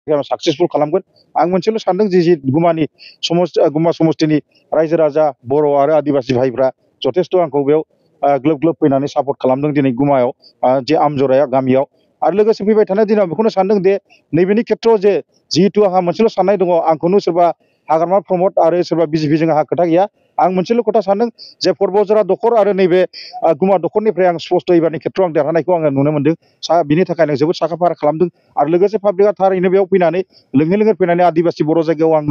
successful खालामगोन आं मोनसेल' सानदों जे गुमा समष्टिनि रायजो राजा बर' आरो आदिबासि भाइफ्रा जथेस्थ' आंखौ बेयाव ग्लोब ग्लोब फैनानै सापर्ट खालामदों दिनै गुमायाव जे आमजराया गामियाव आरो लोगोसे फैबाय थानाय दिनाव बेखौनो सानदों दे नैबेनि खेथ्रआव जे जिहेतु आंहा मोनसेल' साननाय दङ आंखौनो सोरबा हाग्रामा प्रमद आरो सोरबा बिजेपिजों आंहा खोथा गैया आं मोनसेल' खोथा सानदों जे पर्बजरा दखर आरो नैबे गुमा दखरनिफ्राय आं स्पष्ट एबारनि खेथ्रआव आं देरहानायखौ आङो नुनो मोनदों बिनि थाखाय आं जोबोद साखाफारा खालामदों आरो लोगोसे पाब्लिकआ थारैनो बेयाव फैनानै लोङै फैनानै आदिबासि बर' जायगायाव आं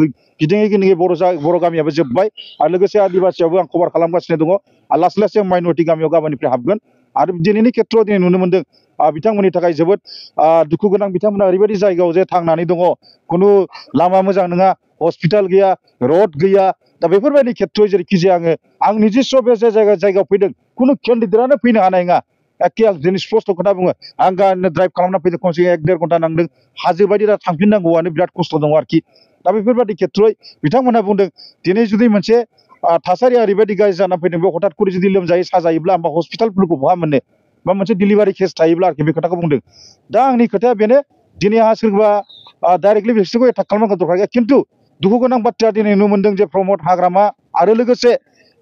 गिदिङै गिदिङै बर' गामियाबो जोब्बाय आरो लोगोसे आदिबासियावबो आं कभार खालामगासिनो दङ आरो लासै लासै आं माइन'रिटि गामियाव गाबोननिफ्राय हाबगोन आरो दिनैनि खेथ्रआव दिनै नुनो मोनदों बिथांमोननि थाखाय जोबोद दुखु गोनां बिथांमोना ओरैबायदि जायगायाव जे थांनानै दङ खुनु लामा मोजां नङा हस्पिटाल गैया रड गैया दा बेफोरबायदि खेथ्रआव जेरैखि जाया आं निजिस्व बे जायगायाव फैदों खुनु केन्डिडेटआनो फैनो हानाय नङा एखे आं दिनै स्पष्ट खोथा बुङो आं गारिनो ड्राइभ खालामना फैदों खमसे 1-1.5 घन्टा नांदों हाजो बायदि दा थांफिननांगौआनो बिराद खस्थ' दङ आरोखि दा बेफोरबायदि खेथ्रआव बिथांमोनहा बुंदों दिनै जुदि मोनसे थासारिया ओरैबायदि गाज्रि जाना फैदों बे हठात करे जुदि लोमजायो साजायोब्ला होमबा हस्पिटालफोरखौ बहा मोननो बा मोनसे डिलिभारि केस थायोब्ला आरोखि बे खोथाखौ बुंदों दा आंनि खोथाया बेनो दिनै आंहा सोरबा डाइरेक्टलि बिसोरखौ एटाक खालामनांगौ दरकार गैया खिन्थु दुखु गोनां बाथ्राया दिनै नुनो मोनदों जे प्रमद हाग्रामा आरो लोगोसे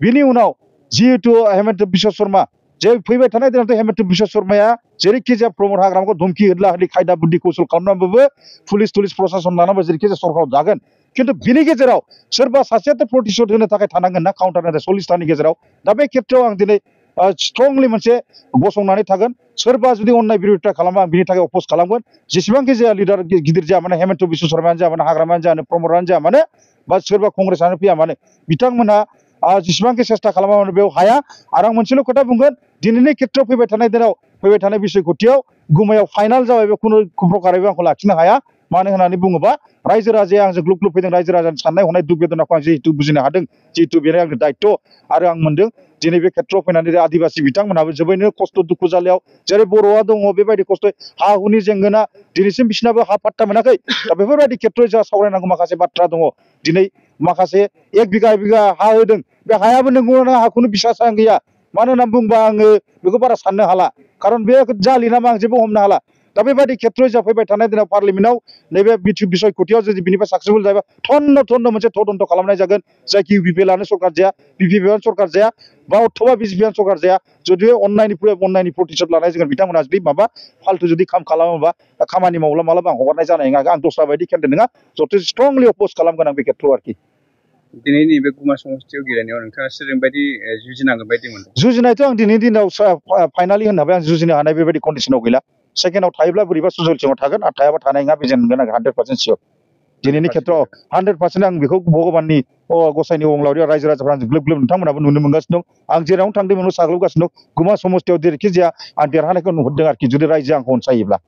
बिनि उनाव जिहेतु हेमन्त बिश्व शर्मा जे फैबाय थानाय दिनावथ' हेमन्त बिश्व शर्माया जेरैखि जाया प्रमद हाग्रामाखौ धमखि होदला होदलि खायदा बुद्धि कौशल खालामनानैबाबो पुलिस प्रशासन लानाबो जेरैखि जाया सरकाराव जागोन खिन्थु बिनि गेजेराव सोरबा सासेयाथ' प्रतिशोध होनो थाखाय थानांगोन ना काउन्टार होनो 40तानि गेजेराव दा बे खेथ्रआव आं दिनै स्ट्रंलि मोनसे गसंनानै थागोन सोरबा जुदि अननाय बिरोधिता खालामो आं बिनि थाखाय अपोज खालामगोन जेसेबांखि जाया लिडार गिदिर जाया माने हेमन्त बिश्व शर्मायानो जा माने हाग्रामायानो जा प्रमदआनो जा माने बा सोरबा कंग्रेसआनो फैया माने बिथांमोनहा जेसेबांखि सेस्था खालामा माने बेयाव हाया आरो आं मोनसेल' खोथा बुंगोन दिनैनि खेथ्रआव फैबाय थानाय दिनाव फैबाय थानाय बिसायख'थियाव गुमायाव फाइनाल जाबाय बे खुनु प्रकारावबो आंखौ लाखिनो हाया मानो होननानै बुङोबा रायजो राजाया आंजों ग्लुब ग्लुब फैदों रायजो राजानि साननाय हनाय दुख बेदनाखौ आं जिहेतु बुजिनो हादों जिहेतु बेनो आंनि दायित्व आरो आं मोनदों दिनै बे खेथ्रआव फैनानै आदिबासि बिथांमोनहाबो जोबोरैनो खस्थ' दुखु जालायाव जेरै बर'आ दङ बेबायदि खस्थ' हा हुनि जेंगोना दिनैसिम बिसिनाबो हा पाट्टा मोनाखै दा बेफोरबायदि खेथ्रआव जोंहा सावरायनांगौ माखासे बाथ्रा दङ दिनै माखासे 1 बिघा हा होदों बे हायाबो नोंगौ हाखौनो बिसास आं गैया मानो होनना बुंबा आङो बेखौ बारा साननो हाला खारन बे जालि नामा आं जेबो हमनो हाला दा बेबायदि खेथ्रआव जों फैबाय थानाय दिनाव पार्लियामेन्टआव नैबे बिसायख'थियाव जुदि बिनिफ्राय साक्सेसफुल जायोबा थन्न मोनसे तदन्त खालामनाय जागोन जायखि इउपिपिएलआनो सरकार जाया बिपिपिएलआनो सरकार जाया बा अथ'बा बिजेपिआनो सरकार जाया जुदि अननायनि प्रतिशोध लानाय जों बिथांमोना जुदि माबा फाल्थु जुदि खालामोबा खामानि मावला मालाबा आं हगारनाय जानाय नङा आं दस्रा बायदि केन्डिडेट नङा जथेस्थ स्ट्रंलि अपोज खालामगोन आं बे खेथ्रआव आरोखि दिनै नैबे गुमा समष्टियाव गेलेनायाव नोंथाङा सोरजों बायदि जुजिनांगोन बायदि मोनदों जुजिनायथ' आं दिनैनि दिनाव फाइनालि होननानै आं जुजिनो हानाय बेबायदि कन्डिशनाव गैला सेकेन्डआव थायोब्ला बोरैबा सुजल सिङाव थागोन आरो थायाबा थानाय नङा बेजों मोनगोन आं 100% सियर दिनैनि खेथ्रआव 100% आं बेखौ भगबाननि गसाइनि अबंलावरियाव रायजो राजाफ्रा आं ग्लोब ग्लोब नोंथांमोनाबो नुनो मोनगासिनो दं आं जेरावनो थांदों बेयावनो साग्लोबगासिनो दं गुमा समष्टियाव जेरैखि जाया आं देरहानायखौ नुहुरदों आरोखि जुदि रायजोआ आंखौ अनसायोब्ला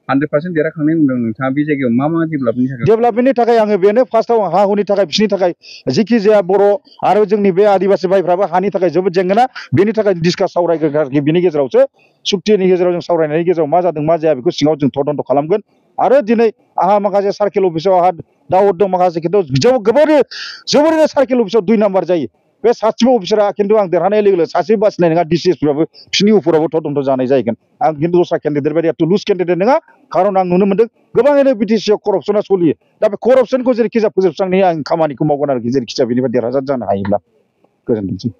100% देरहाखांनायनि उनाव नोंथाङा बे जायगायाव मा डेभेलपमेन्टनि थाखाय आङो बेनो फार्स्टआव हा हुनि थाखाय बिसोरनि थाखाय जेखि जाया बर' आरो जोंनि बे आदिबासि भाइफ्राबो हानि थाखाय जोबोद जेंना बेनि थाखाय डिसकास सावरायगोन आरोखि बिनि गेजेरावसो सुक्तिनि गेजेराव जों सावरायनायनि गेजेराव मा जादों मा जाया बेखौ सिङाव जों तदन्त खालामगोन आरो दिनै आंहा माखासे सार्केल अफिसाव आंहा दावत दं माखासे खिन्थु जोबोरैनो सार्केल अफिसाव 2 नाम्बार जायो बे सासेबो अफिसारा खिन्थु आं देरहानाय लोगो लोगो सासे बासिनाय नङा डिसिएसफोराबो बिसोरनि उफुराबो तदन्त जानाय जाहैगोन आं खिन्थु दस्रा केन्डिडेट बायदि एथ' लुज केन्डिडेट नङा खारन आं नुनो मोनदों गोबाङैनो बिटिसिआव करपसना सोलियो दा बे करपसनखौ जेरैखि जाया फोजोबस्रांनायनि आं खामानिखौ मावगोन आरोखि जेरैखि जाया बेनिफ्राय देरहासार जानो हायोब्ला गोजोनथोंसै